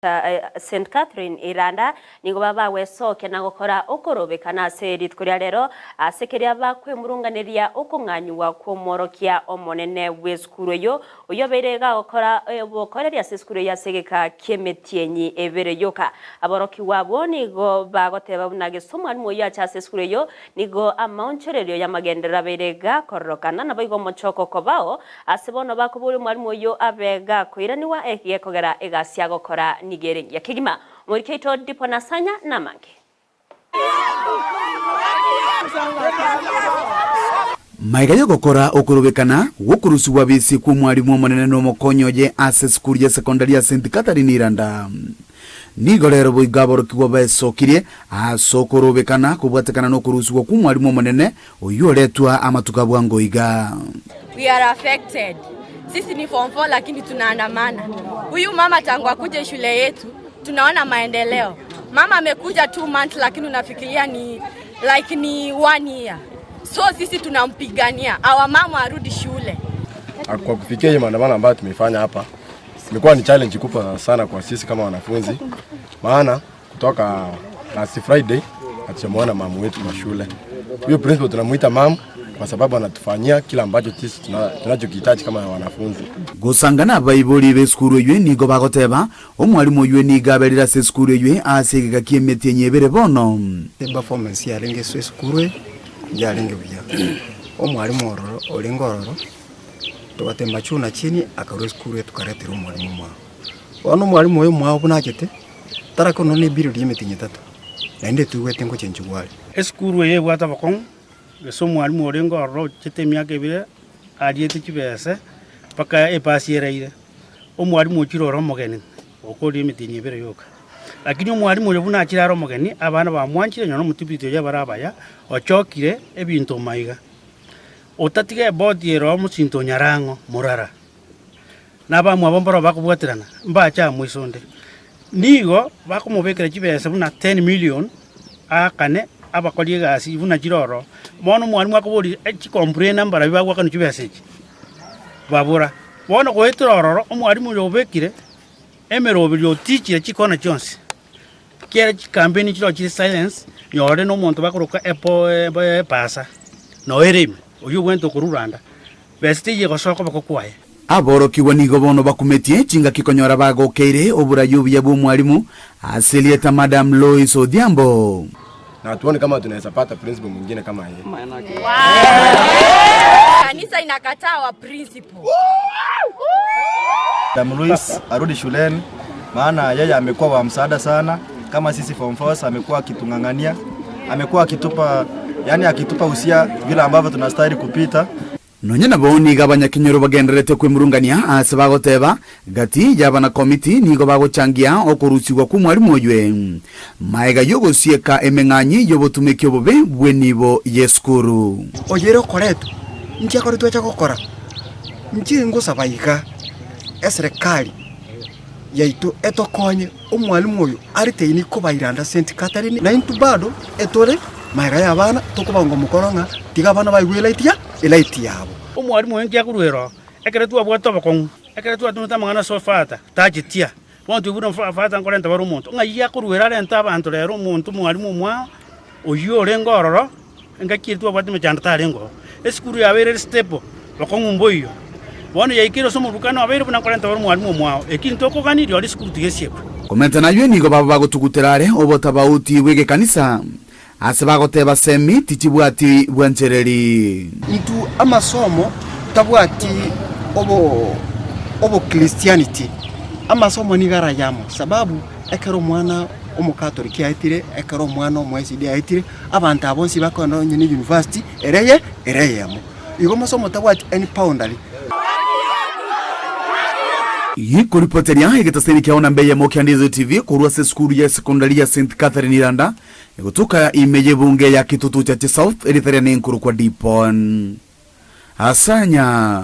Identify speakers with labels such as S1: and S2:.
S1: St. Catherine Iranda nigo babagwesokia na gokora okorobekana ase rituko ria rero ase keria bakwemurunganeria okong'anyigwa kw'omworokia omonene bw'esukuru eyio, oyio obeire gagokora obokoreri ase esukuru eyio ase egeka ki'emetienyi ebere yoka. Aborokigwa abwo nigo bagoteba buna gese omwalimu oyio ache ase esukuru eyio nigo amaonchorerio y'amagenderero abeire gakororokana, naboigo omochoko okobao Ase bono bakoboria omwalimu oyio abe gakoiranigwa egekogera egasi agokora nigo ere engiya kegima. Omoriki oito Dipo Nasanya namange.
S2: Magega y'ogokora okorobekana gw'okorusigwa bisi kw'omwalimu omonene na omokonyi oye ase esukuru ya sekondari ya St. Catherine Iranda, nigo rero boigo aborokigwa besokirie ase okorobekana kobwatekana n'okorusigwa kw'omwalimu omonene Oyio oretwa amatuko a bwango iga.
S3: We are affected. Sisi ni form 4 lakini tunaandamana. Huyu mama tangu akuje shule yetu tunaona maendeleo. Mama amekuja 2 months lakini unafikiria ni like ni one year. So sisi tunampigania our mama arudi shule.
S4: Kwa kufikia hii maandamano ambayo tumeifanya hapa, imekuwa ni challenge kubwa sana kwa sisi kama wanafunzi, maana kutoka last Friday hatujamuona mamu wetu kwa shule. Huyo principal tunamuita mamu kwa sababu anatufanyia kila ambacho sisi tunachokihitaji kama wanafunzi.
S2: Gosanga nabaibori b'esukuru eyio nigo bagoteba, Omwalimu oyio nigo aberire ase esukuru eyio ase egeka ki'emetienyi ebere bono.
S5: Eperformance yarenge ase esukuru eye yarenge buya. Omwalimu ororo orenge ororo, togatema juu na chini akarwa esukuru eye tokaretera omwalimu omwao. Bono omwalimu oyo omwao buna achete, Tarakora nonya nebirori emitinyi etato, naende twaigwete ngochenchigwa are.
S6: Esukuru eye ebwate obokong'u, gose omwalimu orenge ororo ochete emiaka ebere ariete chibese mpaka epasi eraire, omwalimu ochire ore omogeni okorire emetienyi ebere yoka. Lakini omwalimu oyo buna achire are omogeni, abana bamwanchire nonya omotibiti oye bare abaya, ochokire ebinto maiga. Otatiga eboti ere omosinto o Nyarang'o morara. Na abamwabo mbarabwo bakobwaterana, mbache amo isonde. Nigo bakomobekera chibesa buna 10 million aakane abakori egasi buna chire ororo. Bono omwalimu akoboria chicomplain mbarabwo bagoakanwa chibesa echi, babora. Bono goetera ororo, omwalimu oyo obekire emeroberio otichire chikona chionsi, ekiagera chikampeni chiroo chire silence, nyore na omonto bakoroka epo epasa noere ime, oyio obwenerete okoruranda. Besa teiyo egosoa okoboko kwaye.
S2: Aborokigwa nigo bono bakumetie chingaki konyora bagokeire oborai obuya bw'omwalimu ase erieta Madam Lois Odhiambo.
S4: Na hatuoni kama tunaweza pata principal mwingine kama yeye.
S3: Kanisa inakataa wa principal.
S7: Madam Lois arudi shuleni maana yeye amekuwa wa msaada sana kama sisi form 4 amekuwa akitung'ang'ania, amekuwa akitupa yani akitupa usia vile ambavyo tunastahili kupita.
S2: Nonya nabo nigo abanyakenyoro bagendererete kwemurungania aase bagoteba, Gati y'abanakomiti nigo bagochangia okorusigwa kw'omwalimu oywe, maega y'ogosieka emeng'anyi y'obotumeki obobe bw'enibo y'esukuru.
S5: Oyo ere okoretwa, inche akore twacha gokora? Inche ngosaba iga, eserekari yaito etokonye omwalimu oyo ariteini kobairanda St. Catherine, naintwe bado etore magega y'abana tokobanga omokoro ng'a tiga abana baigwe elight ya elight yabo.
S6: Omwalimu oyo nki akorwa ero ekero twabwate obokong'u, ekero twatomete amang'ana ase Father, tachetia. Bono twaigure ng'a Father nkorenta bare omonto, ng'ai akorwa ere arente abanto rero omonto omwalimu omwao, oyio orenge ororo, engaki eria twabwate emechando tarenge oo. Esukuru yabeire ere stable, bokong'u mboiyo. Bono yaikeire ase omorukano obeire buna nkorenta bare omwalimu omwao, eki ntokogani rirorio esukuru tiga esiekwe.
S2: Komenta nayio nigo baba bagotugutera are obotabauti bw'egekanisa, ase bagoteba semi tichibwati bwanchereri.
S5: Intwe amasomo tabwati obo obochristianity, amasomo nigo arayamo sababu ekero omwana omokatoliki aetire, ekero omwana omo ECD aetire, abanto aba bonsi bakogenda onye ne university ere eye ere eyemo. Igo amasomo tabwati any boundary.
S2: Gikoripoteria egetaseni kiao namba eyemo kia Ndizo TV korwa ase esukuru ya esekondari ya St Catherine Iranda egotoka ime y'ebunge ya Kitutu Chache South eritaria nenkorokwa Dipon Asanya.